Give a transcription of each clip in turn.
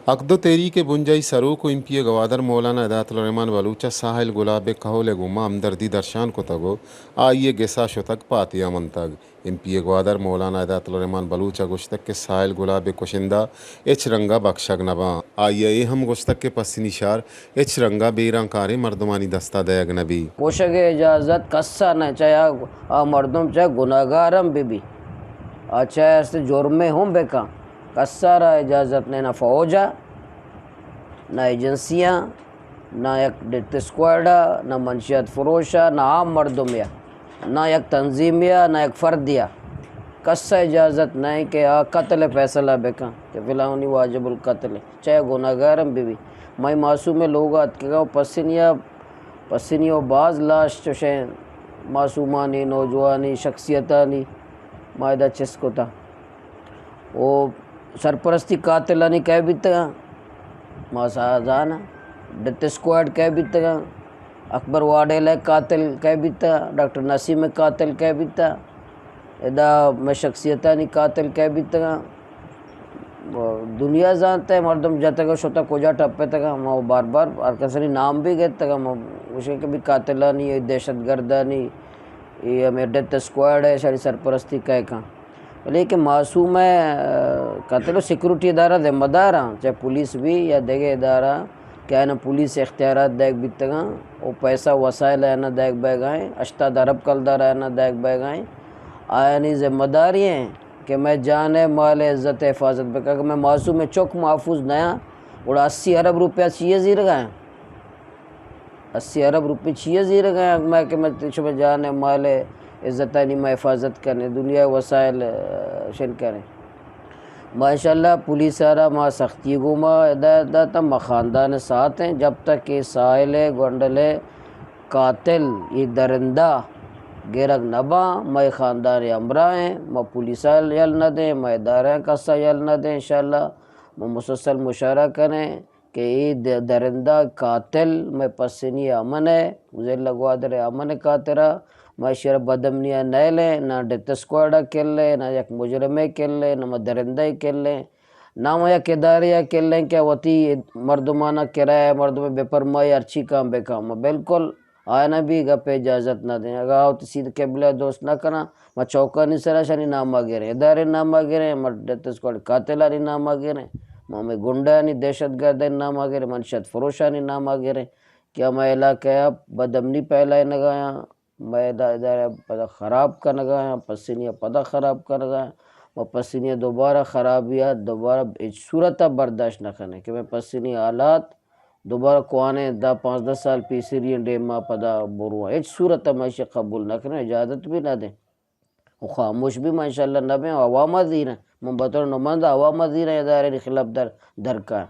حق دو تحریک ءِ بنجاہی سروک ءُ ایم پی اے گوادر مولانا ہدایت الرحمن بلوچ ءَ ساحل گلاب ءِ کہول ءِ گوما ہمدردی درشان کتگ ءُ آئی ءِ گس ءَ شتگ، پاتیا منتگ۔ ایم پی اے گوادر مولانا ہدایت الرحمن بلوچ ءَ گوشتگ کہ ساحل گلاب ءِ کشندہ ہچ رنگ ءَ بکشگ نہ باں۔ آئی ءَ اے ہم گوشتگ کہ پسنی شہر ہچ رنگ ءَ بیرانکاریں مردمانی دست ءَ دئیگ نہ بیت۔ کشگ ءِ اجازت کس ءَ نہ، چاہے آ، آ مردم چاہے گناہگار ہم بہ بی، آ چاہے است جرمے ہم بہ کن، کس ءَ را اجازت نہ، نہ فوج ءَ، نہ ایجنسیاں، نہ یک ڈیتھ اسکواڈ ءَ، نہ منشیات فروش ءَ، نہ عام مردمے ءَ، نہ یک تنظیمے ءَ، نہ یک فردے ءَ۔ کس ءَ اجازت نہ کہ آ قتل ءِ فیصلہ بہ کن کہ فلانی واجب القتل ءِ، چاہے گناہگار ہم بہ بی۔ مئے معصومیں لوگ ءَ اتکگ ءُ پسنی ءَ، پسنی ءَ باز لاش چوشیں معصومانی، نوجوانی، شخصیتانی ما ادا چست کتگ۔ او سرپرستی قاتلانی کئے بیتگاں؟ ما سا-، زاناں۔ ڈیتھ اسکواڈ کئے بیتگاں؟ اکبر واڈیلہ ءِ قاتل کئے بیتگ؟ ڈاکٹر نسیم ءِ قاتل کئے بیتگ؟ ادا مئے شخصیتانی قاتل کئے بیتگاں؟ دنیا زانت ءَ مردم جتگ ءُ شتگ کجا ٹپتگ۔ ما بار بار ہر کسانی نام بھی گتگ، ما گوشیں کہ بھی قاتلانی، دہشت گردانی، اے ہمے ڈیتھ اسکواڈ ءِ، شری سرپرستی کئے کن؟ بلے کہ معصوم ءِ، آ، قتل ءُ سیکورٹی ادارہ ذمہ دار اَنت، چاہے پولیس بی یا دگہ ادارہ، کہ آیاں پولیس اختیارات دئیگ بیتگاں ءُ پیسہ وسائل آیاں دئیگ بیگائیں، ہشتاد ارب کلدار آیاں دئیگ بیگائیں۔ آیانی ذمہ داری ایں کہ مئے جان ءُ مال ءُ عزت ءِ حفاظت بکن۔ اگر مئے معصوم ءِ چک محفوظ نیاں، گڑا اسی ارب روپیہ چیئے زیرگائیں؟ اسی ارب روپی چیئے زیرگائیں؟ مئے کہ مئے شمئے جان ءُ مال ءُ عزتانی ما حفاظت کنیں، دنیا ءِ وسائل، آ، شن کنیں۔ ما انشاءاللہ پولیس ءَ را ما سختی گوما ہدایت داتاں، ما خاندان ءِ ساتھ ایں، جب تک کہ ساحل ءِ گونڈل ءِ قاتل، اے درندہ گرگ نہ باں، ما اے خاندان ءِ ہمراہ ایں، ما پولیس ءَ یل نہ دیں، ما ادارہ ءَ کس ءَ یل نہ دیں، انشاءاللہ ما مسلسل مشاہدہ کنیں۔ کہ اے د-، درندہ قاتل مئے پسنی امن ءِ، ضلع گوادر ءِ امن ءِ خاطر ءَ ما ایشی ءَ را بدامنی ءَ نئیلیں، نہ ڈیتھ اسکواڈ ءَ کلیں، نہ یک مجرمے کلیں، نہ ما درندہ ءَ کلیں، نہ ما یک ادارے ءَ کلیں کہ وتی مردماناں کرایہ ءَ مردم بے پرمائی ہرچی کاں بہ کاں۔ ما بالکل آیاں بھی گپ ءِ اجازت نہ دیں۔ اگاں آ وتی سید قبلہ ءَ دوست نہ کناں، ما چوکانی سرا شانی نام ءَ گریں، ادارے نام ءَ گریں، ما ڈیتھ اسکواڈ قاتلانی نام ءَ گریں، ما ہمے گنڈانی دہشت گردانی نام ءَ گریں، منشیات فروشانی نام ءَ گریں کہ ہما علاقہ ءَ بدامنی پھیلائینگ ءَ آں، ما ادا-، ادارہ پدا خراب کنگ ءَ آں، پسنی ءَ پدا خراب کنگ ءَ آں، ما پسنی ءَ دوبارہ خرابی ءَ دوبارہ ہچ صورت ءَ برداشت نہ کنیں کہ مئے پسنی حالات دوبارہ کوانیں دہ پانزدہ سال پیسری ءِ ڈیم ءَ پدا برواں۔ ہچ صورت ءَ ما ایشی ءَ قبول نہ کنیں، اجازت بھی نہ دیں۔ و خاموش بھی ما انشاءاللہ نہ بیں، عوام ءَ زیریں۔ من بطور نمائندہ عوام ءَ زیریں، ادارے خلاف در، درکاں۔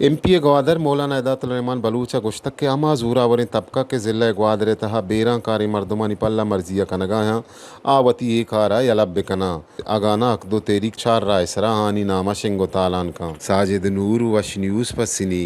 ایم پی اے گوادر مولانا ہدایت الرحمن بلوچ ءَ گوشتگ کہ ہما زوراوریں طبقہ کہ ضلع گوادر ءِ تہا بیرانکاریں مردمانی پلہ مرزی ءَ کنگ ءَ آں، آ وتی اے کار ءَ یلہ بہ کناں، اگاں نہ حق دو تحریک چار راہ ءِ سرا آہانی نام ءَ شنگ و تالان کن۔ ساجد نور، وش نیوز، پسنی۔